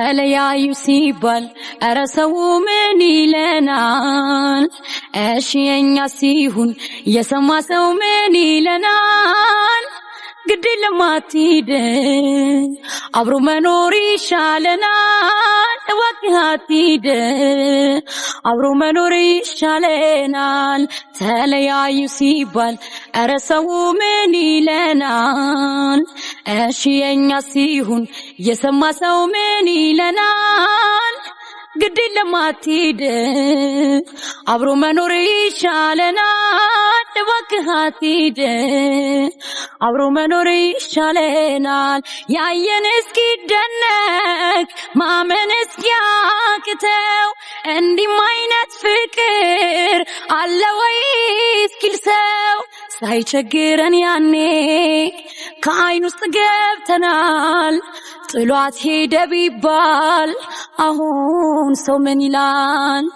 ተለያዩ ሲባል እረ ሰው ምን ይለናል? እሺ የኛ ሲሆን የሰማ ሰው ምን ይለናል? ግድ የለም አትሂድ፣ አብሮ መኖር ይሻለናል። እባክህ አትሂድ፣ አብሮ መኖር ይሻለናል። ተለያዩ ሲባል እረ ሰው ምን ይለናል? እሺ የኛ ሲሆን የሰማ ሰው ምን ይለናል? ግድ የለም አትሂድ፣ አብሮ መኖር ይሻለናል። እባክህ አትሂድ፣ አብሮ መኖር ይሻለናል። ያየን እስኪደነቅ ማመን እስኪያቅተው እንዲህም አይነት ፍቅር አለ ወይ እስኪል ሰው ሳይቸግረን ያኔ ከአይን ውስጥ ገብተናል። ጥሏት ሄደ ቢባል አሁን ሰው ምን ይላል?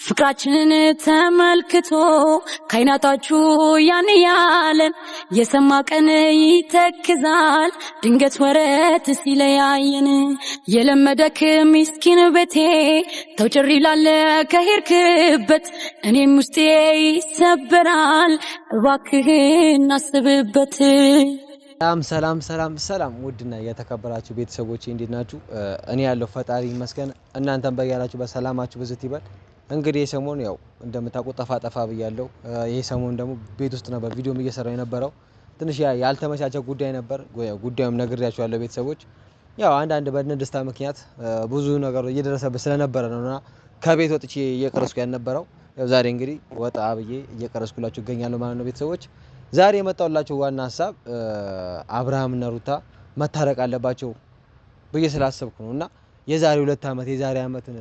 ፍቅራችንን ተመልክቶ ከአይናታችሁ ያን ያለን የሰማ ቀን ይተክዛል። ድንገት ወረት ሲለያየን የለመደክ ምስኪን ቤቴ ተውጭር ይላል ከሄድክበት፣ እኔም ውስጤ ይሰበራል። እባክህን አስብበት። ሰላም ሰላም ሰላም ሰላም፣ ውድና የተከበራችሁ ቤተሰቦቼ እንዴት ናችሁ? እኔ ያለው ፈጣሪ ይመስገን፣ እናንተም በያላችሁ በሰላማችሁ ብዝት ይበል። እንግዲህ ይህ ሰሞን ያው እንደምታውቁ ጠፋ ጠፋ ብያለሁ። ይሄ ሰሞን ደግሞ ቤት ውስጥ ነበር ቪዲዮም እየሰራው የነበረው፣ ትንሽ ያልተመቻቸ ጉዳይ ነበር። ጉዳዩም ነግሬያችኋለሁ ቤተሰቦች። ያው አንዳንድ በእነ ደስታ ምክንያት ብዙ ነገር እየደረሰበት ስለነበረ ነውና ከቤት ወጥቼ እየቀረስኩ ያልነበረው። ያው ዛሬ እንግዲህ ወጣ ብዬ እየቀረስኩላችሁ እገኛለሁ ማለት ነው ቤተሰቦች። ዛሬ የመጣሁላችሁ ዋና ሀሳብ አብርሃምና ሩታ መታረቅ አለባቸው ብዬ ስላሰብኩ ነው። እና የዛሬ 2 አመት የዛሬ አመትን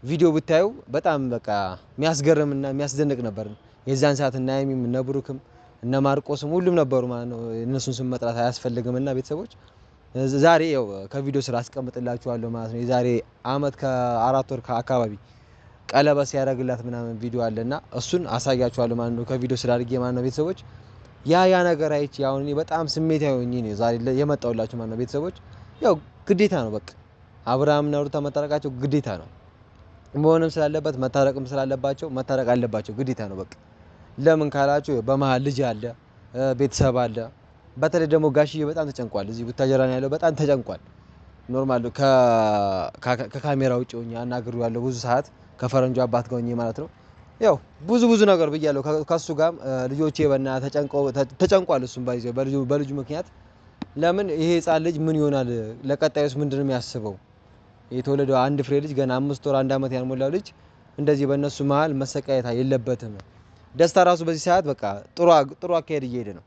ቪዲዮ ብታዩ በጣም በቃ የሚያስገርምና የሚያስደንቅ ነበር። የዛን ሰዓት እነ ሀይሚም እነ ብሩክም እነ ማርቆስም ሁሉም ነበሩ ማለት ነው። እነሱን ስም መጥራት አያስፈልግም። እና ቤተሰቦች ዛሬ ያው ከቪዲዮ ስራ አስቀምጥላችኋለሁ ማለት ነው። የዛሬ አመት ከ4 ወር አካባቢ ቀለበት ሲያደርግላት ምናምን ቪዲዮ አለና እሱን አሳያችኋለሁ ማለት ነው። ከቪዲዮ ስራ አድርጌ ማለት ነው ቤተሰቦች። ያ ነገር አይቼ አሁን እኔ በጣም ስሜታዊ ሆኜ ነው ዛሬ የመጣሁላችሁ ማለት ነው ቤተሰቦች። ያው ግዴታ ነው፣ በቃ አብርሃምና ሩታ መታረቃቸው ግዴታ ነው። መሆንም ስላለበት መታረቅም ስላለባቸው መታረቅ አለባቸው፣ ግዴታ ነው በቃ። ለምን ካላችሁ በመሀል ልጅ አለ፣ ቤተሰብ አለ። በተለይ ደግሞ ጋሽዬ በጣም ተጨንቋል። እዚህ ቡታጀራ ነው ያለው፣ በጣም ተጨንቋል። Normal ከካሜራ ውጭ ሆኜ አናግሬዋለሁ ብዙ ሰዓት ከፈረንጁ አባት ጋር ሆኜ ማለት ነው። ያው ብዙ ብዙ ነገር ብያለሁ። ከሱ ጋርም ልጆቼ በና ተጨንቋል። እሱም ባይዘው በልጁ ምክንያት ለምን ይሄ ህፃን ልጅ ምን ይሆናል? ለቀጣዩስ ምንድነው የሚያስበው? የተወለደው አንድ ፍሬ ልጅ ገና 5 ወር 1 አመት ያልሞላው ልጅ እንደዚህ በእነሱ መሀል መሰቃየት የለበትም። ደስታ ራሱ በዚህ ሰዓት በቃ ጥሩ አካሄድ እየሄደ ነው።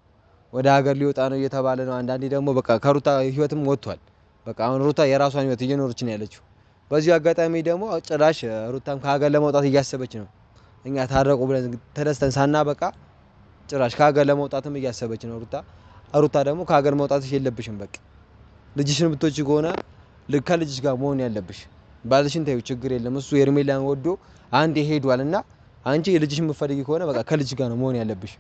ወደ ሀገር ሊወጣ ነው እየተባለ ነው። አንዳንዴ ደግሞ በቃ ከሩታ ህይወትም ወጥቷል። በቃ አሁን ሩታ የራሷን ህይወት እየኖረች ነው ያለችው። በዚሁ አጋጣሚ ደግሞ ጭራሽ ሩታም ከሀገር ለመውጣት እያሰበች ነው። እኛ ታረቁ ብለን ተደስተን ሳናበቃ ጭራሽ ከሀገር ለመውጣትም እያሰበች ነው ሩታ። ሩታ ደግሞ ከሀገር መውጣትሽ የለብሽም። በቃ ልጅሽን ብትወጪ ከሆነ ከልጅሽ ጋር መሆን ያለብሽ። ባልሽን ተይው፣ ችግር የለም እሱ ሄርሜላን ወዶ አንዴ ሄዷልና አንቺ የልጅሽን የምትፈልጊ ከሆነ በቃ ከልጅሽ ጋር ነው መሆን ያለብሽ።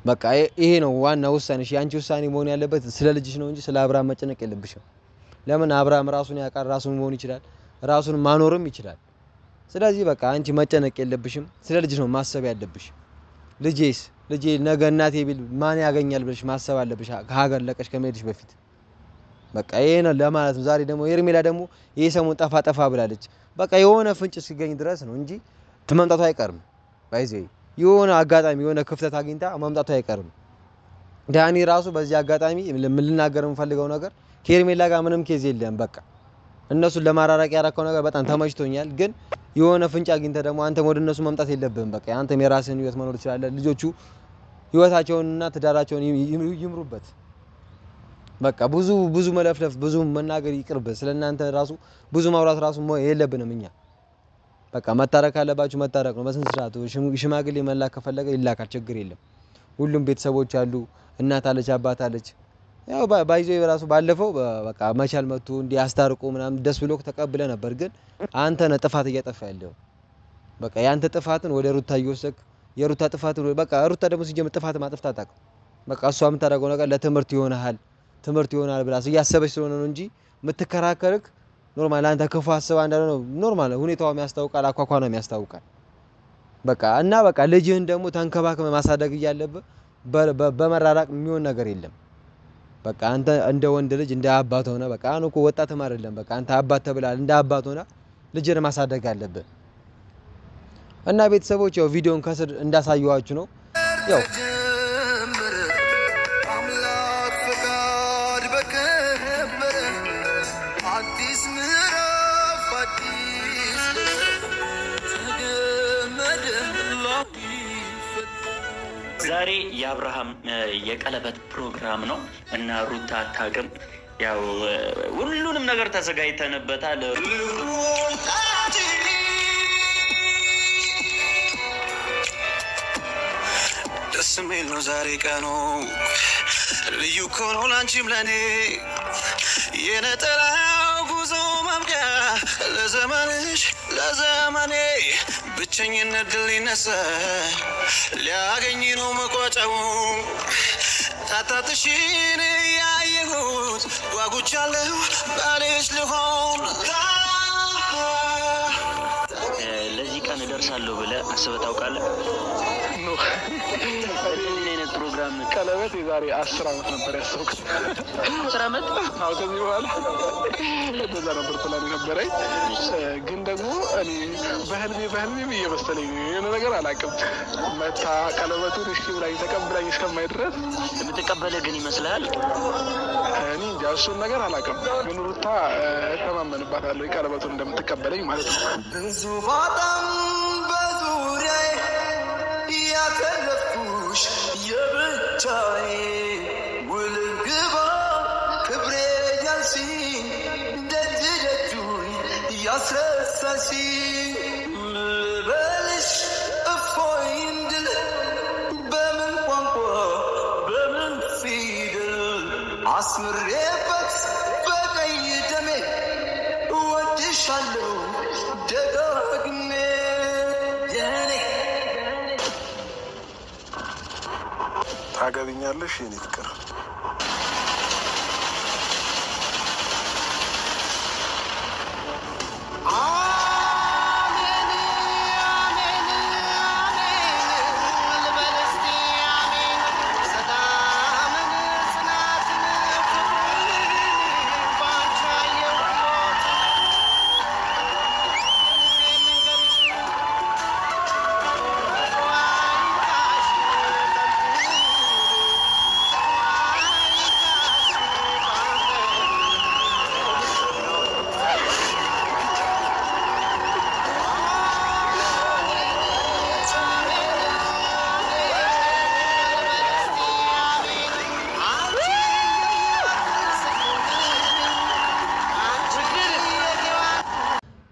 በቃ ይሄ ነው ዋና ውሳኔሽ። የአንቺ ውሳኔ መሆን ያለበት ስለ ልጅሽ ነው እንጂ ስለ አብርሃም መጨነቅ የለብሽም። ለምን አብርሃም ራሱን ያውቃል፣ ራሱን መሆን ይችላል፣ ራሱን ማኖርም ይችላል። ስለዚህ በቃ አንቺ መጨነቅ የለብሽም። ስለ ልጅሽ ነው ማሰብ ያለብሽ። ልጄስ ልጄ ነገ እናቴ ቢል ማን ያገኛል ብለሽ ማሰብ አለብሽ ከሀገር ለቀሽ ከመሄድሽ በፊት። በቃ ይሄ ነው ለማለት ነው። ዛሬ ደግሞ ሄርሜላ ደግሞ ይሄ ሰሞን ጠፋ ጠፋ ብላለች። በቃ የሆነ ፍንጭ ሲገኝ ድረስ ነው እንጂ መምጣቱ አይቀርም። ባይዜ የሆነ አጋጣሚ የሆነ ክፍተት አግኝታ መምጣቱ አይቀርም። ዳኒ ራሱ በዚህ አጋጣሚ ልናገር የምፈልገው ነገር ከሄርሜላ ጋር ምንም case የለም። በቃ እነሱን ለማራራቅ ያረከው ነገር በጣም ተመችቶኛል። ግን የሆነ ፍንጭ አግኝተህ ደግሞ አንተም ወደ እነሱ መምጣት የለብህም። በቃ አንተም የራስህን ህይወት መኖር ትችላለህ። ልጆቹ ህይወታቸውንና ትዳራቸውን ይምሩበት። በቃ ብዙ ብዙ መለፍለፍ ብዙ መናገር ይቅርብ። ስለናንተ ራሱ ብዙ ማውራት ራሱ የለብንም እኛ። በቃ መታረቅ ካለባችሁ መታረቅ ነው በስነ ስርዓቱ። ሽማግሌ መላክ ከፈለገ ይላካል፣ ችግር የለም። ሁሉም ቤተሰቦች አሉ፣ እናት አለች፣ አባት አለች። ያው ባይዞ የራሱ ባለፈው በቃ መቻል መጥቶ እንዲህ አስታርቆ ምናምን ደስ ብሎ ተቀብለ ነበር። ግን አንተ ነህ ጥፋት እያጠፋ ያለው። በቃ ያንተ ጥፋትን ወደ ሩታ እየወሰድክ የሩታ ጥፋትን በቃ ሩታ ደግሞ ሲጀምር ጥፋት ማጥፍት አታውቅም። በቃ እሷ የምታደርገው ነገር ለትምህርት ይሆናል፣ ትምህርት ይሆናል ብላ እያሰበች ስለሆነ ነው እንጂ የምትከራከርክ Normal አንተ ክፉ አስባ እንዳልሆነ normal ሁኔታውም ያስታውቃል፣ አኳኳኗም ያስታውቃል። በቃ እና በቃ ልጅህን ደግሞ ተንከባክበህ ማሳደግ እያለብህ በመራራቅ የሚሆን ነገር የለም። በቃ አንተ እንደ ወንድ ልጅ እንደ አባት ሆነ በቃ አሁን እኮ ወጣትም አይደለም፣ በቃ አንተ አባት ተብለሃል። እንደ አባት ሆነ ልጅህን ማሳደግ አለብህ። እና ቤተሰቦች ያው ቪዲዮን ከስር እንዳሳየኋችሁ ነው ያው አምላክ ፈቃድ በከበረ አዲስ ምዕራፍ አዲስ ተገመደ። ዛሬ የአብርሃም የቀለበት ፕሮግራም ነው እና ሩታ አታውቅም። ያው ሁሉንም ነገር ተዘጋጅተንበታል። ደስ የሚል ነው ዛሬ ቀኑ፣ ልዩ እኮ ነው ላንቺም ለኔ፣ የነጠላው ጉዞ ማብቂያ ለዘመንሽ ለዘመኔ፣ ብቸኝነት ድል ሊነሳ ሊያገኝ ነው መቋጫው፣ ታታትሽን ያየሁት ጓጉቻለሁ ባልሽ ልሆን። ለዚህ ቀን እደርሳለሁ ብለህ አስበህ ታውቃለህ? እንደዚህ አይነት ፕሮግራም ቀለበት የዛሬ 10 ዓመት ነበር ያሰብኩት። 10 ዓመት? አዎ፣ ከዚህ በኋላ እንደዛ ነበር ፕላን የነበረኝ። ግን ደግሞ እኔ በህልሜ በህልሜ እየመሰለኝ ነው የሆነ ነገር አላውቅም። መታ ቀለበቱን እሺ ብላኝ ተቀብላኝ እስከማይ ድረስ። የምትቀበልህ ግን ይመስልሃል? እኔ እንጃ፣ እሱን ነገር አላውቅም። ግን ሩታ እተማመንባታለሁ ቀለበቱን እንደምትቀበለኝ ማለት ነው። ብዙ ባጣም በዙሪያዬ ያተረፍኩሽ የብቻዬ፣ ውልግባ ክብሬ ያልሽኝ ደጅ ደጁን ያስረሳሽኝ፣ ልበልሽ እፎይ እንድል በምን ቋንቋ በምን ፊደል አስምሬበት በቀይ ደሜ እወድሻለሁ ደጋግሜ የኔ። ታገቢኛለሽ የኔ ፍቅር? አሜን አሜን አሜን ልበል እስቲ አሜን፣ ሰላምን ጽናትን ፍቅርን ባንቺ አየሁ ሕይወትን።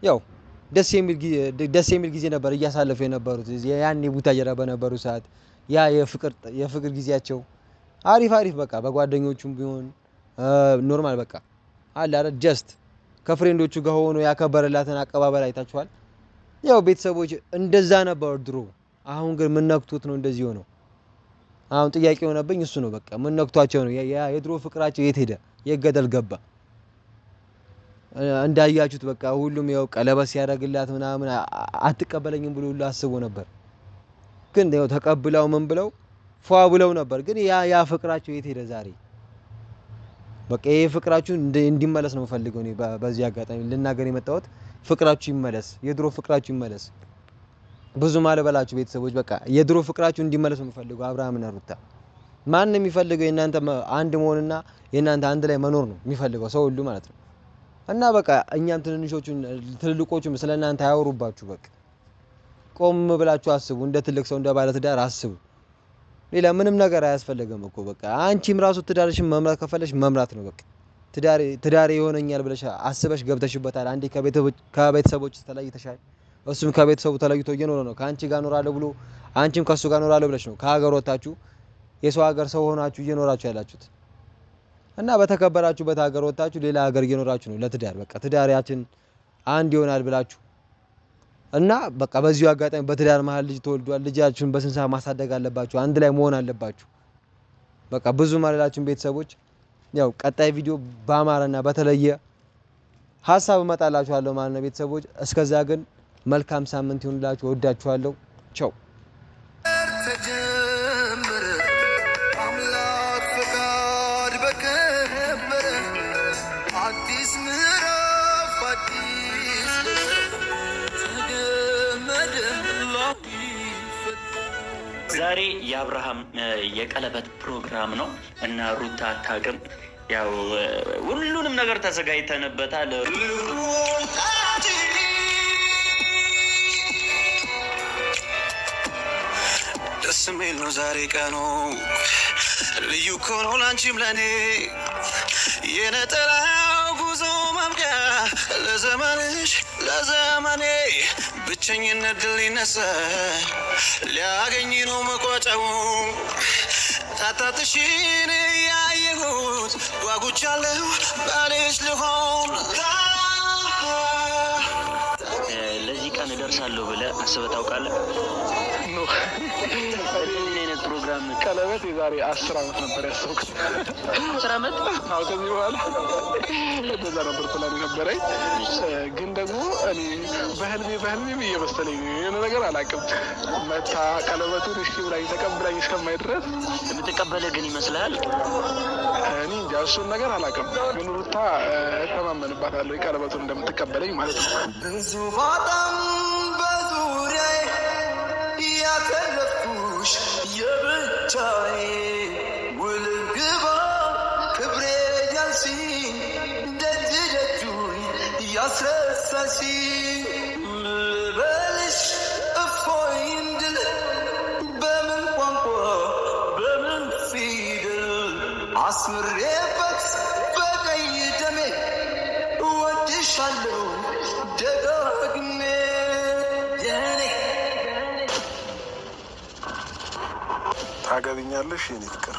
ያው ደስ የሚል ጊዜ ነበር እያሳለፉ የነበሩት ያኔ ቡታጀራ በነበሩ ሰዓት። ያ የፍቅር ጊዜያቸው አሪፍ አሪፍ በቃ በጓደኞቹም ቢሆን normal በቃ አለ አይደል፣ just ከ friend ኦቹ ጋር ሆኖ ያከበረላትን አቀባበል አይታችኋል። ያው ቤተሰቦች እንደዛ ነበር ድሮ። አሁን ግን ምን ነክቶት ነው እንደዚህ ሆነው? አሁን ጥያቄ የሆነብኝ እሱ ነው። በቃ ምን ነክቷቸው ነው? ያ የድሮ ፍቅራቸው የት ሄደ? የት ገደል ገባ? እንዳያችሁት በቃ ሁሉም ያው ቀለበት ሲያደርግላት ምናምን አትቀበለኝም ብሎ ሁሉ አስቦ ነበር። ግን ያው ተቀብለው ምን ብለው ፏ ብለው ነበር። ግን ያ ፍቅራቸው የት ሄደ ዛሬ? በቃ ይሄ ፍቅራችሁ እንዲመለስ ነው የምፈልገው እኔ። በዚህ አጋጣሚ ልናገር የመጣሁት ፍቅራችሁ ይመለስ፣ የድሮ ፍቅራችሁ ይመለስ። ብዙ ማልበላችሁ ቤተሰቦች፣ በቃ የድሮ ፍቅራችሁ እንዲመለስ ነው የምፈልገው። አብርሃምና ሩታ፣ ማን የሚፈልገው የእናንተ አንድ መሆንና የእናንተ አንድ ላይ መኖር ነው የሚፈልገው ሰው ሁሉ ማለት ነው። እና በቃ እኛም ትንንሾቹን ትልልቆቹም ስለ እናንተ አያወሩባችሁ። በቃ ቆም ብላችሁ አስቡ። እንደ ትልቅ ሰው እንደ ባለ ትዳር አስቡ። ሌላ ምንም ነገር አያስፈልግም እኮ። በቃ አንቺም ራሱ ትዳርሽን መምራት ከፈለሽ መምራት ነው። በቃ ትዳሬ ይሆነኛል ብለሽ አስበሽ ገብተሽበታል። አንዴ ከቤተሰቦች ተለይተሻል። እሱም ከቤተሰቡ ተለይቶ እየኖረ ነው። ከአንቺ ጋር እኖራለሁ ብሎ አንቺም ከእሱ ጋር እኖራለሁ ብለሽ ነው ከሀገር ወጣችሁ የሰው ሀገር ሰው ሆናችሁ እየኖራችሁ ያላችሁት። እና በተከበራችሁበት ሀገር ወጣችሁ ሌላ ሀገር እየኖራችሁ ነው ለትዳር። በቃ ትዳሪያችን አንድ ይሆናል ብላችሁ እና በቃ በዚሁ አጋጣሚ በትዳር መሀል ልጅ ተወልዷል። ልጃችሁን በስንት ሰዓት ማሳደግ አለባችሁ። አንድ ላይ መሆን አለባችሁ። በቃ ብዙ ማለላችሁን ቤተሰቦች፣ ያው ቀጣይ ቪዲዮ በአማረና በተለየ ሀሳብ እመጣላችኋለሁ ማለት ነው ቤተሰቦች። እስከዛ ግን መልካም ሳምንት ይሁንላችሁ። ወዳችኋለሁ። ቸው ተጀመረ አምላክ ፈቃድ በከበረ አዲስ ምዕራፍ አዲስ ተገመደ። ዛሬ የአብርሃም የቀለበት ፕሮግራም ነው እና ሩታ አታውቅም። ያው ሁሉንም ነገር ተዘጋጅተንበታል። ደስ የሚል ነው ዛሬ ቀኑ፣ ልዩ እኮ ነው ላንቺም ለኔ፣ የነጠላው ጉዞ ማብቂያ ለዘመንሽ ለዘመኔ፣ ብቸኝነት ድል ሊነሳ ሊያገኝ ነው መቋጫው፣ ታታትሽን እያየሁት ጓጉቻለሁ ባልሽ ልሆን። ለዚህ ቀን እደርሳለሁ ብለህ አስበህ ታውቃለህ? No። ምን አይነት ፕሮግራም? ቀለበት የዛሬ 10 ዓመት ነበር ያሰብኩት። 10 ዓመት? አዎ፣ ከዚህ በኋላ እንደዛ ነበር ፕላን የነበረኝ። ግን ደግሞ እኔ በህልሜ በህልሜም እየመሰለኝ ነው፣ የሆነ ነገር አላውቅም። መታ ቀለበቱን እሺ ብላኝ ተቀብላኝ እስከማይ ድረስ። የምትቀበልህ ግን ይመስልሃል? እኔ እንጃ፣ እሱን ነገር አላውቅም። ግን ሩታ እተማመንባታለሁ ቀለበቱን እንደምትቀበለኝ ማለት ነው። ብዙ ባጣም በዙሪያዬ ያተረፍኩሽ የብቻዬ፣ ውልግባ ክብሬ ያልሽኝ፣ ደጅ ደጁን ያስረሳሽኝ፣ ልበልሽ እፎይ እንድል በምን ቋንቋ በምን ፊደል አስምሬበት በቀይ ደሜ እወድሻለሁ ደጋግሜ የኔ። ታገቢኛለሽ የኔ ፍቅር?